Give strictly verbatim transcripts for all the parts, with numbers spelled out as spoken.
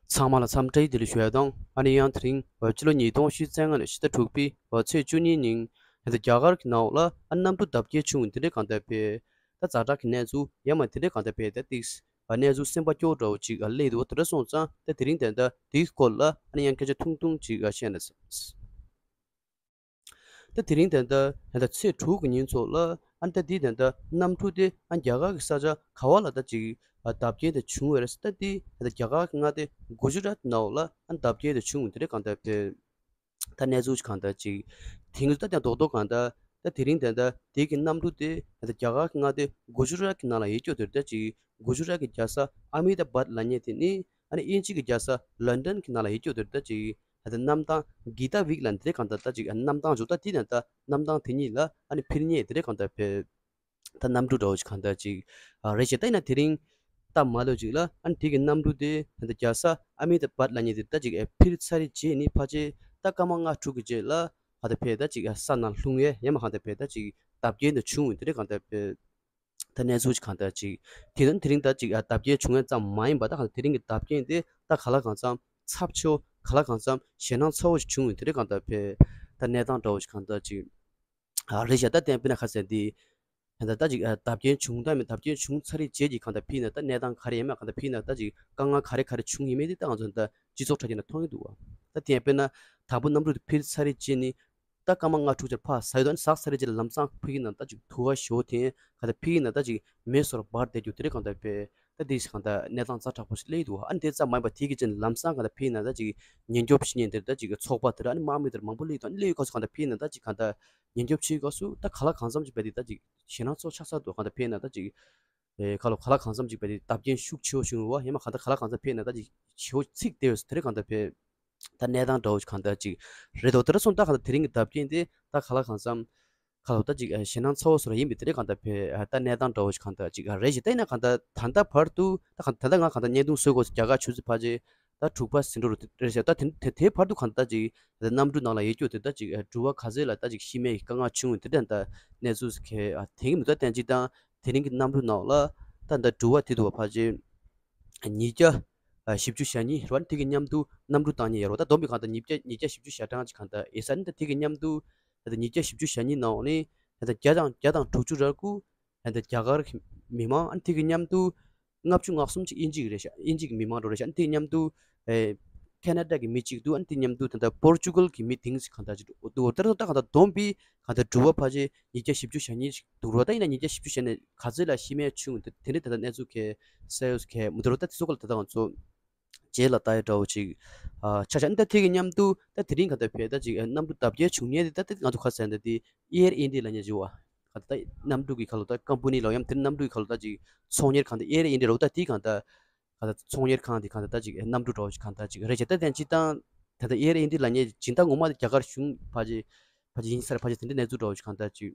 ཚང་མ་ལ་འཚམས་འདྲི་བདེ་ལེགས་ཞུ་ཡ་དང་། ཨ་ནི་ཡང་དེ་རིང་ཕྱི་ལོ་ཉིས་སྟོང་ཉི་ཤུ་རྩ་ལྔ་ནས་ཕྱི་ཟླ་དྲུག་པའི་ཚེས་བཅུ་གཉིས་ཉིན་ད་ལྟ་རྒྱ་གར་གྱི་ནང་ལ་ཨ་གནམ་གྲུ་བརྡབ་སྐྱེལ་བྱུང་བའི་དེ་འདྲའི་གང་ལྟར་བའི་ད་ཛ་དྲག་གི་གནས་ཚུལ་ཡང་མ་དེ་འདྲའི་གང་ལྟར་བའི་ད་ཏིག་གནས་ཚུལ་སེམས་པ་སྐྱོ་བོ་འདྲ་བོ་ཅིག་སླེབས་འདུག་དེ་འདྲ་སོང་ཙང་ད་དེ་རིང་ད་ལྟ་དེའི་སྐོར་ལ་ཨ་ནི་ཡང་སྐད་ཆ་ཐུང་ཐུང་ཅིག་བཤད་ན་བསམ། ད་དེ་རིང་ད་ལྟ་ད་ལྟ་ཚེས་དྲུག་གི་ཉིན་ཚོ་ལ་ཨ་ནི་ད་འདི་ད་ལྟ་གནམ་གྲུ་དེ་ཨ་རྒྱ་གར་གྱི་ས་ཆ་ག་བ་ལ་ད་ཅིག་བརྡབ་སྐྱེལ་དེ་བྱུང་བ་རེད་ཟེར། ད་འདི་ད་ལྟ་རྒྱ་གར་གྱི་མངའ་སྡེ་གུ་ཇུ་རཱཏ་ནང་ལ་ཨ་བརྡབ་སྐྱེལ་དེ་བྱུང་བ་དེ་འདྲའི་གང་ལྟར་བའི་ད་གནས་ཚུལ་གང་ལྟར་ཅིག་དེང་གི་ད་ལྟ་རྡོག་རྡོག་གང་ལྟར་ད་དེ་རིང་ད་ལྟ་དེ་གི་གནམ་གྲུ་དེ་ད་ལྟ་རྒྱ་གར་གྱི་མངའ་སྡེ་གུ་ཇུ་རཱཏ་གི་ནང་ལ་ཡོད་རྒྱུ་དེ་ད་ཅིག་གུ་ཇུ་རཱཏ་གི་རྒྱལ་ས་ཨ་མེ་ད་བཱད་ལབ་མཁན་དེ་ནི་ཨ་ནི་དབྱིན་ཇི་གི་རྒྱལ་ས་ལོན་ཌོན་གྱི་ནང་ལ་ཡོད་རྒྱུ་དེ་ད་ཅིག་ད་ལྟ་གནམ་ཐང་གྷི་ཏ་ཝིག་ལབ་འདི་གང་ལྟར་ད་ཅིག་གནམ་ཐང་འཇུག་ད་དེ་ད་ལྟ་གནམ་ཐང་དེ་གཉིས་ལ་ཨ་ནི་འཕུར་མཁན་དེ་འདྲའི་གང་ལྟར་བའི་ད་གནམ་གྲུ་འདྲ་བོ་ཅིག་གང་ལྟར་ཅིག་ཨ་རེད་ཤག་ད་ཡིན་ན་དེ་རིང་སྟབས་མ་ལེགས་ཅིག་ལ་ཨ་ནི་དེ་གི་གནམ་གྲུ་དེ་ད་ལྟ་རྒྱལ་ས་ཨ་མེ་ད་བཱད་ལབ་མཁན་དེ་ད་ཅིག་ཨེ་འཕུར་ཚར་རྗེས་ནི་ཕལ་ཆེར་ད་སྐར་མ་ལྔ་དྲུག་གི་རྗེས་ལ་གང་ལྟར་བའི་ད་ཅིག་ཨ་ས་ནང་ལྷུང་ཡས་ཡང་མ་གང་ལྟར་བའི་ད་ཅིག་བརྡབ་སྐྱེལ་འདི་བྱུང་བའི་དེ་འདྲའི་གང་ལྟར་བའི་ད་གནས་ཚུལ་ཅིག་གང་ལྟར་ཅིག་དེ་ནི་དེ་རིང་ད་ཅིག་ཨ་བརྡབ་སྐྱེལ་བྱུང་ཡས་ཙམ་མ་ཡིན་པ་ད་གང་ལྟར་དེ་རིང་གི་བརྡབ་སྐྱེལ་དེ་ད་ག་ལ་གང་འཚམ་ཚབས་ཆེ་བོ་ག་ལ་གང་འཚམ་ཞེད་སྣང་ཚ་བོ་ཞིག་བྱུང་བའི་དེ་འདྲའི་གང་ལྟར་བའི་ད་གནས་སྟངས་འདྲ་བོ་ཞིག་གང་ལྟར་ཅིག་ཨ་རེད་ཤག་ད་བསྟན་དཔེར་ན་ཁ་གསལ་འདི་ད་ལྟ་ཅིག་ཨ་བརྡབ་སྐྱེལ་བྱུང་ད་མེད་བརྡབ་སྐྱེལ་བྱུང་ཚར་རྗེས་ཀྱི་གང་ལྟར་ཕིག་ན་ད་གནས་སྟངས་ག་རེ་ཡིན་མིན་གང་ལྟར་ཕིག་ན་ད་ཅིག་དཀའ་ངལ་ག་རེ་ག་རེ་བྱུང་ཡིན་མིན་དེ་ད་ང་ཚོ་ད་སྤྱི་ཚོགས་དྲ་རྒྱ་ནས་མཐོང་གི་འདུག་བ། ད་དེ་ཡང་དཔེར་ན་དང་པོ་གནམ་གྲུ་དེ་འཕུར་ཚར་རྗེས་ནི་ད་སྐར་མ་ལྔ་དྲུག་ཅིག་ཕར་ཟག་ཡོད་ད་ནི་ཟག་ཚར་རྗེས་ལ་ལམ་སང་ཕིག་ན་ད་ཅིག་དུ་བ་ཞོ་དེ་གང་ལྟར་ཕིག་ན་ད་ཅིག་མེ་སོར་འབར་བསྡད་རྒྱུ་དེ་འདྲའི་གང་ལྟར་བའི་ད་དེ་གང་ལྟར་གནས་སྟངས་ཛ་དྲག་པོ་ཞིག་སླེབས་འདུག་བ། ཨ་ནི་དེ་ཙམ་མ་ཡིན་པ་དེ་གི་ཅན་ལམ་སང་གང་ལྟར་ཕིག་ན་ད་ཅིག་ཉེན་སྐྱོབ་བྱེད་མཁན་དེ་ད་ཅིག་ཚོགས་པ་དེ་ར་ཨ་ནི་དམག་མི་དེ་ར་མང་པོ་སླེབས་འདུག་ཨ་ནི་སླེབས་ཡོད་སྐབས་སུ་གང་ལྟར་ཕིག་ན་ད་ཅིག་གང་ལྟར་ཉེན་སྐྱོབ་བྱེད་སྐབས་སུ་ད་ག་ལ་གང་འཚམ་ཅིག་བས་དེ་ད་ཅིག་ཞེད་སྣང་ཚ་བོ་ཆགས་ཚར་འདུག་གང་ལྟར་ཕེབས་ན་ད་ཅིག་ཨེ་ཁ་ལོ་ག་ལ་གང་འཚམ་ཅིག་བས་དེ་བརྡབ་སྐྱེལ་ཤུགས་ཆེ་བོ་བྱུང་བ་ཡང་མ་གང་ལྟར་ག་ལ་གང་འཚམ་ཕེབས་ན་ད་ཅིག་ཆེ་བོ་ཚིག་དེ་བས་དེ་རེད་གང་ལྟར་ཕེབས་ད་གནས་སྟངས་འདྲ་བོ་ཞིག་གང་ལྟར་ཅིག་རེད་དོ། དེ་ར་སོང་ད་གང་ལྟར་དེ་རིང་གི་བརྡབ་སྐྱེལ་དེ་ད་ག་ལ་གང་འཚམ་ཁ་ལོ་ད་ཅིག་ཨེ་ཞེད་སྣང་ཚ་བོ་སོ་ར་ཡིན་པའི་དེ་རེད་གང་ལྟར་ཕེབས་ད་གནས་སྟངས་འདྲ་བོ་ཞིག་གང་ལྟར་ཅིག་རེད་ཞེ་ད་ཡིན་ན་གང་ལྟར་ད་ལྟ་བར་དུ་ད་གང་ད་ལྟ་ང་གང་ལྟར་བརྙན་ཐུང་བཟོ་དགོས་རྒྱ་གར་ཆུ་ཚོད་ཕལ་ཆེར་ད་དྲུག་པ་ཟིན་འགྲོ་རུ་རེད་ཤག་ད་དེ་དེ་དེའི་བར་དུ་གང་ལྟར་ཅིག་ད་གནམ་གྲུ་ནང་ལ་ཡོད་རྒྱུ་དེ་ད་ཅིག་འགྲུལ་བ་ག་ཚོད་ལ་ད་ཅིག་ཤི་རྨས་ཀྱི་དཀའ་ངལ་བྱུང་དེ་འདྲ་ད་གནས་ཚུལ་གལ་དེང་གི་མི་ཚོ་བསྟན་ཅིག་དང་དེ་རིང་གི་གནམ་གྲུ་ནང་ལ་ད་ད་འགྲུལ་བ་དེ་དུ་བ་ཕལ་ཆེར་ཉིས་བརྒྱ་བཞི་བཅུ་ཞེ་གཉིས་རེད་བ། དེ་གི་མཉམ་དུ་གནམ་གྲུ་བཏང་མཁན་ཡོད་རེད་བ། ད་བསྡོམས་པས་གང་ལྟར་ཉིས་བརྒྱ་ཉིས་བརྒྱ་བཞི་བཅུ་ཞེ་གྲངས་ཅིག་གང་ལྟར་ཡིན་ས་ནི་ད་དེ་གི་མཉམ་དུ་ད་ཉིས་བརྒྱ་བཞི་བཅུ་ཞེ་གཉིས་ནང་ནས་ད་བརྒྱ་དང་བརྒྱ་དང་དྲུག་ཅུ་རེ་དགུ་ད་རྒྱ་གར་གྱི་མི་མང་། ཨ་ནི་དེ་གི་མཉམ་དུ་ལྔ་བཅུ་ང་གསུམ་ཅིག་དབྱིན་ཇི་གི་རེད་ཤག་དབྱིན་ཇི་གི་མི་མང་འགྲོ་རེད་ཤག་ཨ་ནི་དེ་གི་མཉམ་དུ་ཨེ་ཁེ་ན་ཌ་གི་མི་གཅིག་འདུག་ཨ་ནི་དེ་མཉམ་དུ་ད་ལྟ་པོར་ཅུ་གལ་གི་མི་དེང་ཅིག་གང་ལྟར་ཅིག་འདུག་དེ་ད་གང་ལྟར་བསྡོམས་པས་གང་ལྟར་འགྲུལ་བ་ཕལ་ཆེར་ཉིས་བརྒྱ་བཞི་བཅུ་ཞེ་གཉིས་ཅིག་འདུག་རེད་བ། ད་ཡིན་ན་ཉིས་བརྒྱ་བཞི་བཅུ་ཞེ་གཉིས་ག་ཚོད་ལ་ཤི་རྨས་བྱུང་དེ་དེ་འདྲའི་ད་ལྟ་གནས་ཚུལ་གལ་གསལ་ཡོད་གལ་མི་འདུག་རེད་བ། ད་དེ་ཚོ་ག་ལ་ད་ལྟ་ང་ཚོ་རྗེས་ལ་ལྟ་ཡ་འདྲ་བོ་ཅིག་ཨ་ཆ་བཞག་ཨ་ནི་ད་དེ་གི་མཉམ་དུ་ད་དེ་རིང་གང་ལྟར་བས་ད་ཅིག་གནམ་གྲུ་བརྡབ་སྐྱེལ་བྱུང་མཁན་དེ་ད་དེ་ང་ཚོ་ག་ཟེར་ན་དེ་ཨེར་ཨིན་ཌི་ཡ་ལབ་མཁན་ཅིག་ཡོད་བ། གང་ལྟར་གནམ་གྲུ་གི་ཁ་ལོ་ད་ཀམ་པ་ནི་ལབ་ཡམ་དེ་གནམ་གྲུ་གི་ཁ་ལོ་ད་ཅིག་ཚོང་གཉེར་ཁང་དེ་ཨེར་ཨིན་ཌི་ཡ་རོགས་ད་དེ་གང་ལྟར་གང་ལྟར་ཚོང་གཉེར་ཁང་དེ་གང་ལྟར་ད་ཅིག་གནམ་གྲུ་འདྲ་བོ་ཞིག་གང་ལྟར་ཅིག་རེད་བྱས། ད་དེ་སྤྱིར་བཏང་ད་ལྟ་ཨེར་ཨིན་ཌི་ཡ་ལབ་མཁན་སྦྱིན་བདག་ངོ་མ་དེ་རྒྱ་གར་གཞུང་ཕལ་ཆེར་ཕལ་ཆེར་ཡིན་ས་རེད། ཕལ་ཆེར་དེ་འདྲའི་གནས་ཚུལ་འདྲ་བོ་ཞིག་གང་ལྟར་ཅིག་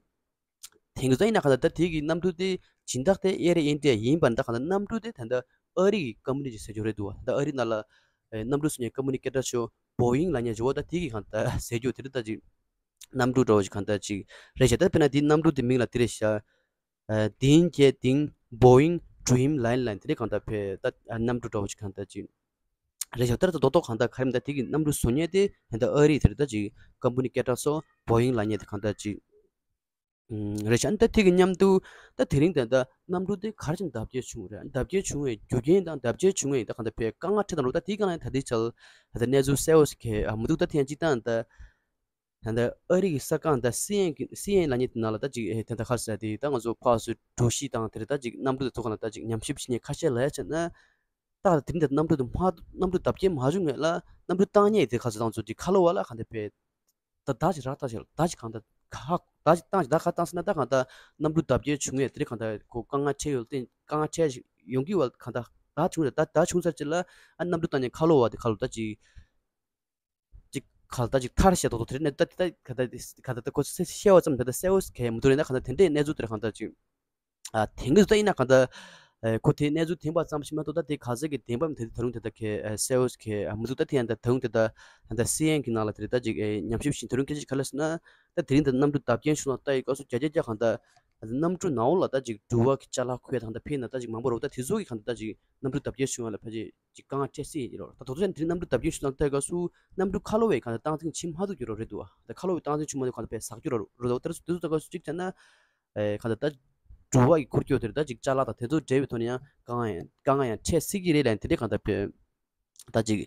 དེང་གི་ད་ཡིན་ན་གང་ལྟར་ད་དེ་གི་གནམ་གྲུ་དེ་སྦྱིན་བདག་དེ་ཨེར་ཨིན་ཌི་ཡ་ཡིན་པ་ད་གང་ལྟར་གནམ་གྲུ་དེ་ད་ལྟ་ཨ་རི་གི་ཀམ་པ་ནི་ཅིག་ཟེར་རྒྱུ་རེད་འདུག་བ། ད་ཨ་རི་ནང་ལ་གནམ་གྲུ་བཟོ་མཁན་ཀམ་པ་ནི་སྐད་གྲགས་ཆེ་བོ་བོ་ཡིང་ལབ་མཁན་ཅིག་ཡོད་བ། ད་དེ་གི་གང་ལྟར་ཟེར་རྒྱུ་དེ་རེད། ད་ཅིག་གནམ་གྲུ་འདྲ་བོ་ཞིག་གང་ལྟར་ཅིག་རེད་བྱས། ད་དཔེར་ན་དེ་གནམ་གྲུ་དེ་མིང་ལ་དེ་རེད་ཤག་ཨ་དིང་ཀྱེ་དིང་བོ་ཡིང་ཌི་རིམ་ལའིན་ལབ་མཁན་དེ་རེད། གང་ལྟར་བས་ད་གནམ་གྲུ་འདྲ་བོ་ཞིག་གང་ལྟར་ཅིག་རེད་ཤག་ད་ལྟ་རྡོག་རྡོག་གང་ལྟར་ག་རེ་མིན་ད་དེ་གི་གནམ་གྲུ་བཟོ་མཁན་དེ་ད་ལྟ་ཨ་རི་དེ་རེད། ད་ཅིག་ཀམ་པ་ནི་སྐད་གྲགས་ཚོ་བོ་ཡིང་ལབ་མཁན་དེ་གང་ལྟར་ཅིག་ཨུམ་རེད་ཤག་ཨ་ནི་ད་དེ་གི་མཉམ་དུ་ད་དེ་རིང་ད་ལྟ་གནམ་གྲུ་དེ་ག་རེ་བྱས་ནས་བརྡབ་སྐྱེལ་བྱུང་རེད། བརྡབ་སྐྱེལ་བྱུང་བའི་རྒྱུ་རྐྱེན་དང་བརྡབ་སྐྱེལ་བྱུང་བའི་ད་གང་ལྟར་བས་དཀའ་ངལ་འཕྲད་དང་རོགས་ད་དེ་ག་ལ་ད་ལྟའི་ཆར་ད་ལྟ་གནས་ཚུལ་གསལ་བོ་ཞིག་གས་མི་འདུག་ད་ཐེངས་གཅིག་ད་ད་ད་ལྟ་ཨ་རི་གི་གསར་ཁང་ད་སི་ཨེན་གི་སི་ཨེན་ལབ་མཁན་དེ་ནང་ལ་ད་ཅིག་ཨེ་དེ་འདྲ་ཁ་ཟེར་དེ་ད་ང་ཚོ་ཕག་སུ་འགྲོ་གཞི་དང་དེ་རེད། ད་ཅིག་གནམ་གྲུ་དེ་ཚོ་ག་ལ་ད་ཅིག་ཉམས་ཞིབ་བྱེད་མཁན་ཁ་ཤས་ལ་ཡ་བྱས་ན་ད་དེ་འདྲ་གནམ་གྲུ་དེ་མ་གནམ་གྲུ་བརྡབ་སྐྱེལ་མ་བྱུང་ངེས་ལ་གནམ་གྲུ་བཏང་མཁན་དེ་ཁ་ཟེར་ད་ང་ཚོ་ཅིག་ཁ་ལོ་བ་ལ་ག་འདྲ་བས་ད་ད་ཅིག་རག་ད་ཅིག་ད་ཅིག་གང་ད་ག་ད་ཅིག་བཏང་ཅིག་ད་ག་བཏང་ཟེར་ན་ད་གང་ད་གནམ་གྲུ་བརྡབ་སྐྱེལ་བྱུང་ངེས་དེ་རེད། གང་ད་ཁོ་དཀའ་ངལ་འཕྲད་ཡོད་དེ་དཀའ་ངལ་འཕྲད་ཡོང་གི་བ་གང་ད་ད་བྱུང་རེད། ད་ད་བྱུང་ཚར་ཅིག་ལ་ཨ་གནམ་གྲུ་བཏང་མཁན་ཁ་ལོ་བ་དེ་ཁ་ལོ་ད་ཅིག་ཅིག་ག་ལ་ད་ཅིག་ཐར་ཤེས་ཏོག་ཏོག་དེ་རེད་ནས་ད་ད་ག་ད་ག་ད་ད་ཁོ་ཚོས་བཤད་པ་ཙམ་ད་ད་གསལ་བོ་གས་མི་འདུག་རེད་ན། ག་ད་དེ་འདྲའི་གནས་ཚུལ་དེར་གང་ལྟར་ཅིག་ཨ་དེང་གི་ད་ཡིན་ན་ག་ད་ཨེ་ཁོ་དེ་གནས་ཚུལ་དེང་པ་ཙམ་ཞིག་མ་གཏོགས་ད་དེ་ག་ཚད་ཀྱི་བདེན་པ་མི་དེ་ད་རུང་དེ་ད་གས་ཨེ་གསལ་བོ་གས་མི་འདུག་ད་དེ་ཡང་ད་ད་རུང་དེ་ད་ད་སི་ཨེན་གི་ནང་ལ་དེ་རེད་ད་ཅིག་ཨེ་ཉམས་ཞིབ་བྱེད་ད་རུང་སྐད་ཆ་ག་ལ་ཟེར་ན་ད་དེ་རིང་ད་གནམ་གྲུ་བརྡབ་སྐྱེལ་བྱུང་ན་ལྟ་ཡི་སྐབས་སུ་བརྒྱ་ཆ་བརྒྱ་གང་ད། གནམ་གྲུ་ནང་ལ་ད་ཅིག་འགྲུལ་བ་གི་ཅ་ལག་ཁོས་དང་ད་ཕེབས་ན་ད་ཅིག་མང་པོ་རོ། ད་དེ་ཚོ་གི་གང་ལྟར་ད་ཅིག་གནམ་གྲུ་བརྡབ་སྐྱོན་བྱུང་བ་ལ་ཕལ་ཆེར་ཅིག་དཀའ་ངལ་འཕྲད་སྲིད་ཡིན་རོ། ད་དོ་དོ་ཅན་དེ་རིང་གནམ་གྲུ་བརྡབ་སྐྱོན་བྱུང་ཙང་ད་སྐབས་སུ་གནམ་གྲུ་ཁ་ལོ་བའི་གང་ལྟར་སྟངས་འཛིན་བྱེད་མ་ཐུབ་ཀྱི་རོ་རེད་འདུག་ད་ཁ་ལོ་བའི་སྟངས་འཛིན་བྱུང་མ་ཐུབ་གང་ལྟར་པའི་ཟག་རྒྱུ་རོ་རོ། ད་དེ་ཚོ་ད་སྐབས་སུ་གཅིག་བྱས་ན་གང་ལྟར་ད་འགྲུལ་བ་གི་འཁོར་སྐྱོད་དེར་ད་ཅིག་ཅ་ལག་དང་དེ་ཚོ་འབྲེལ་བའི་ཐོག་ནས་ཡང་དཀའ་ངལ་ཡང་དཀའ་ངལ་ཡང་འཕྲད་སྲིད་ཀྱི་རེད་ལན་དེ་འདྲའི་གང་ལྟར་པའི། ད་ཅིག་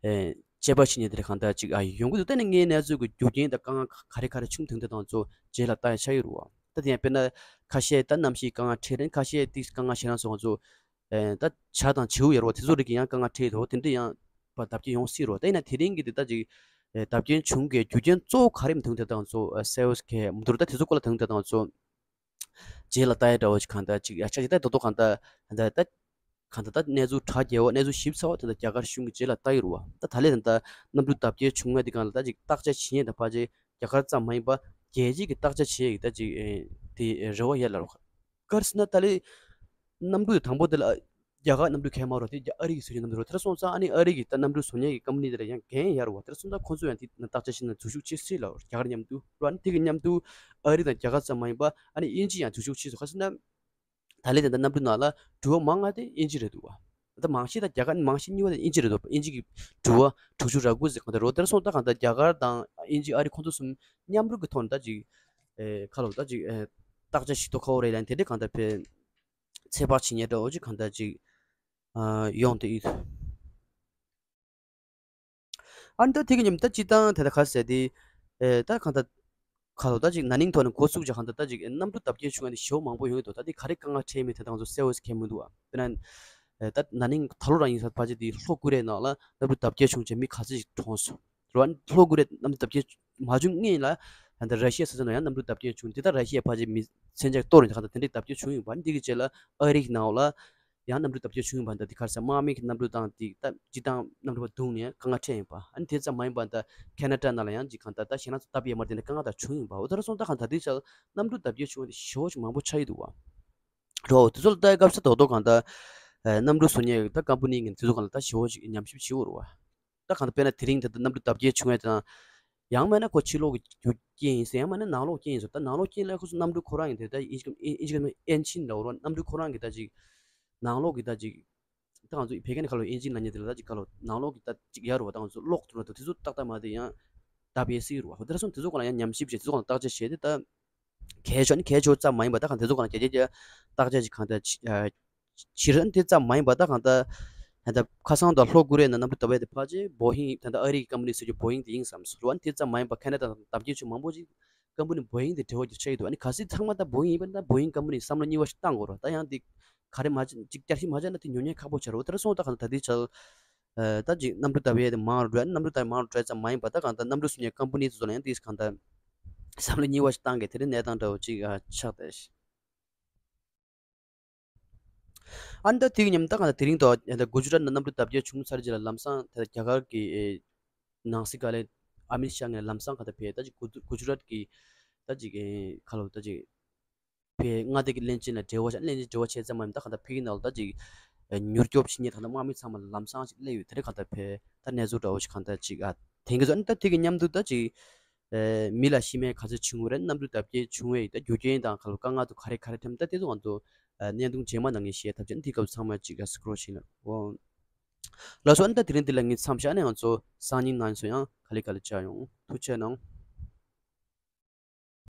ཨེ་དཔྱད་པ་བྱེད་མཁན་དེ་འདྲ་གང་ལྟར་ཅིག་ཨ་ཡོང་གི་འདུག་ད་ནི་ངའི་གནས་ཚུལ་གྱི་རྒྱུ་རྐྱེན་དང་དཀའ་ངལ་ག་རེ་ག་རེ་བྱུང་དང་དེ་དང་ཚོ་རྗེས་ལ་ལྟ་ཡ་ཆགས་ཡོད་རུང་བ། ད་དེ་ཡང་དཔེར་ན་ཁ་ཤས་ད་གནམ་གཤིས་དཀའ་ངལ་འཕྲད་རན། ཁ་ཤས་ཏིག་དཀའ་ངལ་ཞེ་དྲག་སོང་ཚོ་ཨེ་ད་བྱ་དང་བྱིའུ་ཡོད་རུང་བ་དེ་ཚོ་རིགས་ཀྱི་ཡང་དཀའ་ངལ་འཕྲད་དོ། དེ་འདྲ་ཡང་བ་བརྡབ་སྐྱོན་ཡོང་སྲིད་རུང་བ། ད་ཡིན་ན་དེ་རིང་གི་དེ་ད་ཅིག་ཨེ་བརྡབ་སྐྱོན་བྱུང་གི་རྒྱུ་རྐྱེན་གཙོ་བོ་ག་རེ་མི་འདུག་དེ་དང་ཚོ་ཨེ་གསལ་བོ་ཞིག་གས་མི་འདུག་ད་དེ་ཚོ་སྐོར་ལ་དང་དེ་དང་ཚོ། རྗེས་ལ་ལྟ་ཡ་འདྲ་བོ་ཞིག་གང་ལྟར་ཅིག་ཡ་ཆ་ཞིག་ད་དོ་དོ་གང་ལྟར་ད་ད་གང་ལྟར་ད་གནས་ཚུལ་དྲག་རྒྱས་བ་གནས་ཚུལ་ཞིབ་ཚགས་བ་ད་ལྟ་རྒྱ་གར་གཞུང་གི་རྗེས་ལ་ལྟ་ཡི་རུ་བ། ད་ད་ལས་ད་ལྟ་གནམ་གྲུ་བརྡབ་སྐྱོན་བྱུང་བ་དེ་གང་ལ་ད་ཅིག་བརྟག་དཔྱད་བྱེད་ཡས་ད་ཕལ་ཆེར་རྒྱ་གར་ཙམ་མ་ཡིན་པ་རྒྱལ་སྤྱི་གི་བརྟག་དཔྱད་བྱེད་ཡས་ད་ཅིག་དེ་རེ་བ་ཡོད་ལ་རོགས། ག་རེ་ཟེར་ན་ད་ལས་གནམ་གྲུ་དང་པོ་དེ་ལ་རྒྱ་གར་གནམ་གྲུ་ཁེལ་མ་རོ། དེ་རྒྱ་ཨ་རི་གི་བཟོ་རྒྱུ་གནམ་གྲུ་རོ། དེར་སོང་ཙང་ཨ་ནི་ཨ་རི་གི་ད་གནམ་གྲུ་བཟོ་མཁན་གི་ཀམ་པ་ནི་དེ་ལ་ཡང་འགན་ཡར་བ། དེར་སོང་ཙང་ཁོང་ཚོ་ཡང་དེ་ན་བརྟག་དཔྱད་བྱེད་ན་འཛུལ་ཞུགས་བྱེད་སྲིད་ལ་རྒྱ་གར་མཉམ་དུ་རོ། ཨ་ནི་དེ་གི་མཉམ་དུ་ཨ་རི་དང་རྒྱ་གར་ཙམ་མ་ཡིན་པ་ཨ་ནི་དབྱིན་ཇི་ཡང་འཛུལ་ཞུགས་བྱེད་སོ། ག་ཟེར་ན་ད་ལས་དེ་ད་གནམ་གྲུ་ནང་ལ་འགྲུལ་བ་མང་ང་དེ་དབྱིན་ཇི་རེད་འདུག་བ། ད་མང་ཤས་ད་རྒྱ་གར་མང་ཤས་གཉིས་པ་དེ་དབྱིན་ཇི་རེད་འདུག་བ། དབྱིན་ཇི་གི་འགྲུལ་བ་དྲུག་ཅུ་རེ་དགུ་ཟེར་གང་ད་རོ། དེར་སོང་ད་གང་ད་རྒྱ་གར་དང་དབྱིན་ཇི་ཨ་རི་ཁོང་ཚོ་གསུམ་མཉམ་རུབ་ཀྱི་ཐོག་ནས་ད་ཅིག་ཨེ་ཁ་ལོ་ད་ཅིག་ཨེ་བརྟག་དཔྱད་ཞིག་ཐོག་ཁ་བོ་རེད་ལན་དེ་འདྲའི་གང་ད་ཕེ། ཚོད་དཔག་བྱེད་མཁན་འདྲ་བོ་ཅིག་གང་ལྟར་ཅིག་ཨ་ཡོང་དེ་ཡོད། ཨ་ནི་ད་དེ་གི་ཉིན་ད་སྤྱི་བཏང་དེ་ད་ག་ཟེར་དེ་ཨེ་ད་གང་ལྟར་ཁ་ལོ་ད་ཅིག་ན་ནིང་ཐོག་ནས་འགོ་བཙུགས་ཀྱི་གང་ལྟར་ད་ཅིག་གནམ་གྲུ་བརྡབ་སྐྱོན་བྱུང་བ་དེ་ཞེ་པོ་མང་པོ་ཡོང་གི་འདུག་ད་དེ་ག་རེ་དཀའ་ངལ་འཕྲད་མིན་དེ་དང་ཚོ་གསལ་བོ་ཞིག་མཁྱེན་མི་འདུག་ཨ། དཔེར་ན་ཨེ་ད་ན་ནིང་ད་ལོ་རང་ཡིན་ས་ཕལ་ཆེར་དེ་ལྷོ་ཀོ་རི་ཡའི་ནང་ལ་གནམ་གྲུ་བརྡབ་སྐྱོན་བྱུང་རྗེས་མི་ག་ཚོད་ཅིག་གྲོངས་སོང་། རོ། ལྷོ་ཀོ་རི་ཡ་གནམ་གྲུ་བརྡབ་སྐྱོན་མ་བྱུང་སྔོན་ལ་ད་ལྟ་ར་ཤི་ཡ་ས་ཆ་ནང་ཡང་གནམ་གྲུ་བརྡབ་སྐྱོན་བྱུང་། དེ་ལྟར་ར་ཤི་ཡ་ཕལ་ཆེར་མི་མཚོན་ཆ་གཏོར་ནས་ད་ག་ད་དེ་འདྲའི་བརྡབ་སྐྱོན་བྱུང་ཡོད་པ། འདི་གི་རྗེས་ལ་ཨ་རི་གི་ནང་ལ་ཡང་གནམ་གྲུ་བརྡབ་སྐྱོན་བྱུང་ཡོད་པ། ད་འདི་ག་རེ་ཟེར་དམག་མི་གི་གནམ་གྲུ་དང་དེ་ད་སྤྱི་བཏང་གནམ་གྲུ་བ་བརྡུངས་ནས་དཀའ་ངལ་འཕྲད་ཡོད་པ། ཨ་ནི་དེ་ཙམ་མ་ཡིན་པ་ད་ཁེ་ན་ཌ་ནང་ལ་ཡང་ཅིག་གང་ད་ད་ཞེད་སྣང་ཚོ་སྟབས་ཡས་མ་དེ་འདྲ་དཀའ་ངལ་ད་བྱུང་ཡོད་པ། འོ་ད་ར་སོང་ད་གང་ད་དེ་ཆ་གནམ་གྲུ་བརྡབ་སྐྱོན་བྱུང་བ་དེ་ཞེ་པོ་ཅིག་མང་པོ་ཆགས་ཡོད་འདུག་བ། རོ། དེ་ཚོ་ལ་ལྟ་སྐབས་ས་རྡོག་རྡོག་གང་ལྟར་ཨ་གནམ་གྲུ་བཟོ་མཁན་ད་ཀམ་པ་ནི་ངན་དེ་ཚོ་གང་ལ་ལྟ་ཞེ་པོ་ཅིག་ཉམས་ཞིབ་བྱེད་དགོས་རེད་བ། ད་གང་ལྟར་དཔེར་ན་དེ་རིང་ད་ལྟ་གནམ་གྲུ་བརྡབ་སྐྱོན་བྱུང་བའི་དང་ཡང་མིན་ན་ཁོ་ཕྱི་ལོགས་ཀྱི་རྒྱུ་རྐྱེན་ཡིན་ཟེར། ཡང་མིན་ན་ནང་ལོགས་རྐྱེན་ཡིན་ཟེར། ད་ནང་ལོགས་རྐྱེན་ལ་ཁོ་ཚོ་གནམ་གྲུ་ཁོ་རང་ཡིན་དེ་ད་ཨིན་ཇི་ཨིན་ཇི་ཨེན་ཇིན་འདྲ་བོ་རེད་བ། གནམ་གྲུ་ཁོ་རང་གི་ད་ཅིག་ནང་ལོགས་ཀྱི་ད་ཅིག་ད་ང་ཚོ་བོད་སྐད་ནས་ཁ་ལོ་ཨིན་ཇིན་ལབ་མཁན་དེ་ལ་ད་ཅིག་ཁ་ལོ་ནང་ལོགས་ཀྱི་ད་ཅིག་ཡར་རུ་བ་ད་ང་ཚོ་གློག་ཐུག་ན་ད་དེ་ཚོ་ཏག་ཏག་མ་དེ་ཡང་བརྡབ་ཡས་སྲིད་རུ་བ། ཧོ་དེ་ལ་སོང་དེ་ཚོ་གང་ལ་ཡང་ཉམས་ཞིབ་བྱས་དེ་ཚོ་གང་ལ་བརྟག་དཔྱད་བྱས་ཏེ་ད་གལ་ཆེ་ནི་གལ་ཆེ་ཙམ་མ་ཡིན་པ་ད་གང་དེ་ཚོ་གང་ལ་རྒྱ་རྒྱ་རྒྱ་བརྟག་དཔྱད་ཅིག་གང་ལྟར་ཕྱིར་དེ་ཙམ་མ་ཡིན་པ་ད་གང་ལྟར་ད་ཁ་སང་དང་ལྷོ་ཀོ་རི་ཡ་ནང་གནམ་གྲུ་བརྡབས་པ་དེ་ཕལ་ཆེར་བོ་ཧིང་ད་ལྟ་ཨ་རི་གི་ཀམ་པ་ནི་ཟེར་རྒྱུ་བོ་ཧིང་དེ་ཡིན་བསམ་སོང་རུ་བ། དེ་ཙམ་མ་ཡིན་པ་ཁེ་ན་ཌ་དང་བརྡབ་སྐྱོན་ཆུ་མང་པོ་ཅིག་ཀམ་པ་ནི་བོ་ཧིང་དེ་འབྲེལ་བ་རྒྱུ་ཆ་ཡི་འདུག་ཨ་ནི་གལ་སྲིད་ཚང་མ་ད་བོ་ཧིང་ཡིན་པ་ན་ད་བོ་ཧིང་ཀམ་པ་ནི་བསམ་བློ་གཉིས་པ་ཞིག་བཏང་དགོས་རེད། ད་ཡང་དེ་ག་རེ་མ་བྱས་ཅིག་བསྐྱར་ཞིབ་མ་བྱས་ན་དེ་ཉོ་མཁན་ཁག་པོ་ཆགས་རེད། འོ་དེ་ལ་སོང་ད་གང་ད་དེ་ཆ་ད་ཅིག་གནམ་གྲུ་བརྡབས་ཡས་དེ་མང་རུ་འགྲོ་ཡ། གནམ་གྲུ་བརྡབས་མང་རུ་འགྲོ་ཡ་ཙམ་མ་ཡིན་པ་ད་གང་ད་གནམ་གྲུ་བཟོ་མཁན་ཀམ་པ་ནི་ཚོ་ལ་ཡང་དེ་གང་ད་བསམ་བློ་གཉིས་པ་ཞིག་བཏང་གི་དེ་རིང་གནས་སྟངས་འདྲ་བོ་ཅིག་ཆགས་ཏེ། ཨ་ནི་ད་དེ་གི་མཉམ་ད་གང་ད་དེ་རིང་ད་ད་གུ་ཇུ་རཱཏ་ནང་གནམ་གྲུ་བརྡབས་སྐྱོན་བྱུང་ཚར་རྗེས་ལ་ལམ་སང་ད་རྒྱ་གར་གི་ནང་སྲིད་བཀའ་བློན་ཨ་མིད་ཤཱ་ངས་ལམ་སང་གང་ད་ཕེབས་ད་ཅིག་གུ་གུ་ཇུ་རཱཏ་གི་ད་ཅིག་ཁ་ལོ་ད་ཅིག་ཕེབས་མངའ་སྡེ་གི་བློན་ཆེན་ལ་འབྲེལ་བ་བྱས། བློན་ཆེན་འབྲེལ་བ་བྱས་ཙམ་མ་ཡིན་ད་གང་ད་ཕ་གི་ནང་ལ་ད་ཅིག་ཉེན་སྐྱོབ་བྱེད་མཁན་ད་གང་ད་དམག་མི་ཚང་མ་ལམ་སང་ཅིག་སླེབས་ཡོད། དེ་རིང་གང་ད་ཕེབས་ད་གནས་ཚུལ་འདྲ་བོ་ཞིག་གང་ད་ཅིག་ཨ་དེང་གི་ཚོ་ཨ་ནི་ད་དེ་གི་མཉམ་དུ་ད་ཅིག་ཨེ་མི་ལ་ཤི་རྨས་ག་ཚོད་བྱུང་བ་རེད། གནམ་གྲུ་བརྡབས་སྐྱོན་བྱུང་བའི་ད་རྒྱུ་རྐྱེན་དང་ག་ལ་དཀའ་ངལ་དུ་ག་རེ་ག་རེ་འཕྲད་ད་དེ་ཚོ་ང་ཚོ་ཨ་བརྙན་ཐུང་རྗེས་མ་ནང་ངས་བཤད་ཐབས་བྱས། ཨ་ནི་དེ་སྐབས་ཚང་མ་ཅིག་ཨ་སི་ཀྲོལ་བྱས་ན་འོ། ལགས་སོ། ཨ་ནི་ད་དེ་རིང་འདི་ལ་ངས་མཚམས་བཞག་ནས་ང་ཚོ་སང་ཉིན་ནང་ཚོ་ཡང་ག་ལེ་ག་ལེ་བཅར་ཡོང་། ཐུགས་རྗེ་གནང་།